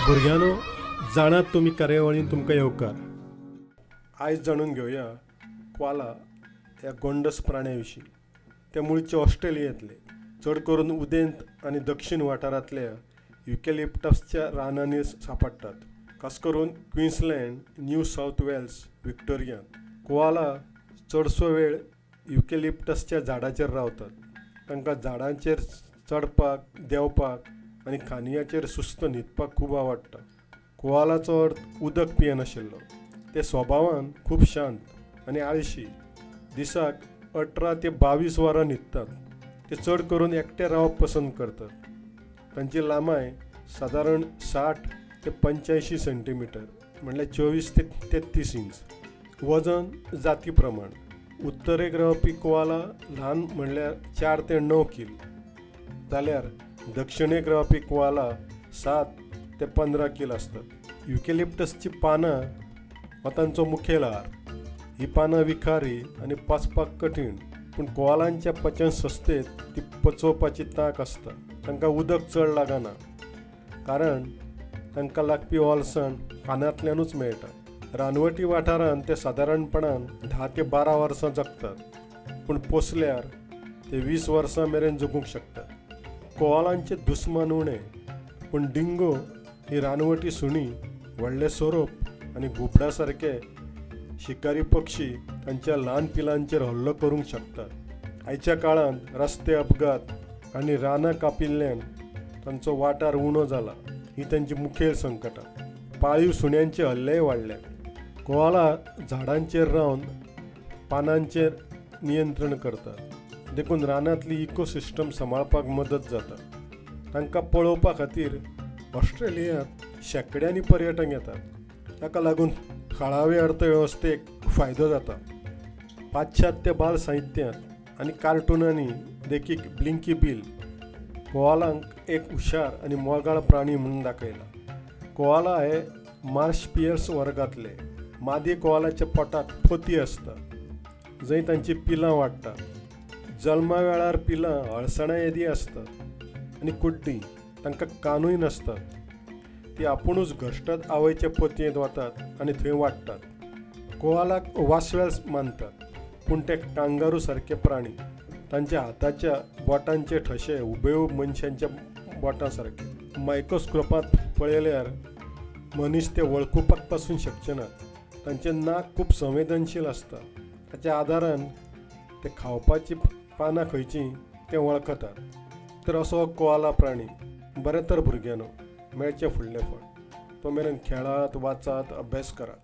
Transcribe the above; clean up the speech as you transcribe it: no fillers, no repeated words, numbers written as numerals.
भुरग्यांनो, जाणात तुमी कार्यावळीन तुमकां येवकार. आयज जाणून घेवया क्वाला ह्या गोंडस प्राण्या विशीं. ते मुळचे ऑस्ट्रेलियेंतले, चड करून उदेंत आनी दक्षीण वाठारांतल्या युकेलिप्टसच्या रानांनी सांपडटात, खास करून Queensland, new south Wales, विक्टोरियांत. Koala चडसो वेळ युकेलिप्टसच्या झाडाचेर रावतात. तांकां झाडांचेर चडपाक, देंवपाक आनी खांदयांचेर सुस्त न्हिदपाक खूब आवडटा. कोआलाचो अर्थ उदक पियेनाशिल्लो. ते स्वभावान खूब शांत आनी आळशी. दिसाक 18 ते 22 वरां न्हिदतात. ते चड करून एकटे रावप पसंत करतात. तांची लांबाय सादारण 60 ते 85 सेंटीमिटर, म्हणल्यार 24 ते 33 इंच. वजन जाती प्रमाण. उत्तरेक रावपी कोआला ल्हान, म्हणल्यार 4 ते 9 कील, जाल्यार दक्षिणेक रावपी कोआला 7 ते 15 कील आसतात. युकेलिप्टसची पानां हो तांचो मुखेल आहार. ही पानां विखारी आनी पचपाक कठीण, पूण कोआलांच्या पचन संस्थेत ती पचोवपाची तांक आसता. तांकां उदक चड लागना, कारण तांकां लागपी ओलसाण पानांतल्यानूच मेळटा. रानवटी वाठारांत ते सादारणपणान 10 ते 12 वर्सां जगतात, पूण पोसल्यार ते 20 वर्सां मेरेन जगूंक शकतात. कोआलांचे दुस्मान उणे, पूण डिंगो ही रानवटी सुणी, व्हडले सोरोप आनी घुबडा सारके शिकारी पक्षी तांच्या ल्हान पिलांचेर हल्लो करूंक शकतात. आयच्या काळांत रस्ते अपघात आनी रानां कापिल्ल्यान तांचो वाठार उणो जाला. ही तांची मुखेल संकटां. पाळीव सुण्यांचे हल्लेय वाडल्यात. कोआला झाडांचेर रावन पानांचेर नियंत्रण करतात, देखून रानांतली इकोसिस्टम सांबाळपाक मदत जाता. तांकां पळोवपा खातीर ऑस्ट्रेलियांत शेंकड्यांनी पर्यटक येतात. ताका लागून थळावे अर्थवेवस्थेक फायदो जाता. पाश्चात्य बाल साहित्यांत आनी कार्टुनांनी, देखीक ब्लिंकी बिल, कोआलांक एक हुशार आनी मोगाळ प्राणी म्हणून दाखयला. कोआला हे मार्सपियल्स वर्गांतले. मादी कोआलाच्या पोटाक पोती आसता, जंय तांची पिलां वाडटात. जल्मा वेळार पिलां अळसणां येदी आसतात आनी कुड्डीं. तांकां कानूय नासतात. ती आपुणूच घश्टत आवयचे पोतयेंत वतात आनी थंय वाडटात. कोआलाक वास्वेल मानतात, पूण ते कांगारू सारके प्राणी. तांच्या हाताच्या बोटांचे ठशे हुबेहूब मनशांच्या बोटां सारके. मायक्रोस्कोपांत पळयल्यार मनीस ते वळखुपाक पासून शकचे नात. तांचें नाक खूब संवेदनशील आसता. ताच्या आदारान ते खावपाची पानां खंयचीं तें वळखतात. तर असो हो कोआला प्राणी. बरें तर भुरग्यांनो, मेळचें फुडले फावट. तो मेरेन खेळात, वाचात, अभ्यास करात.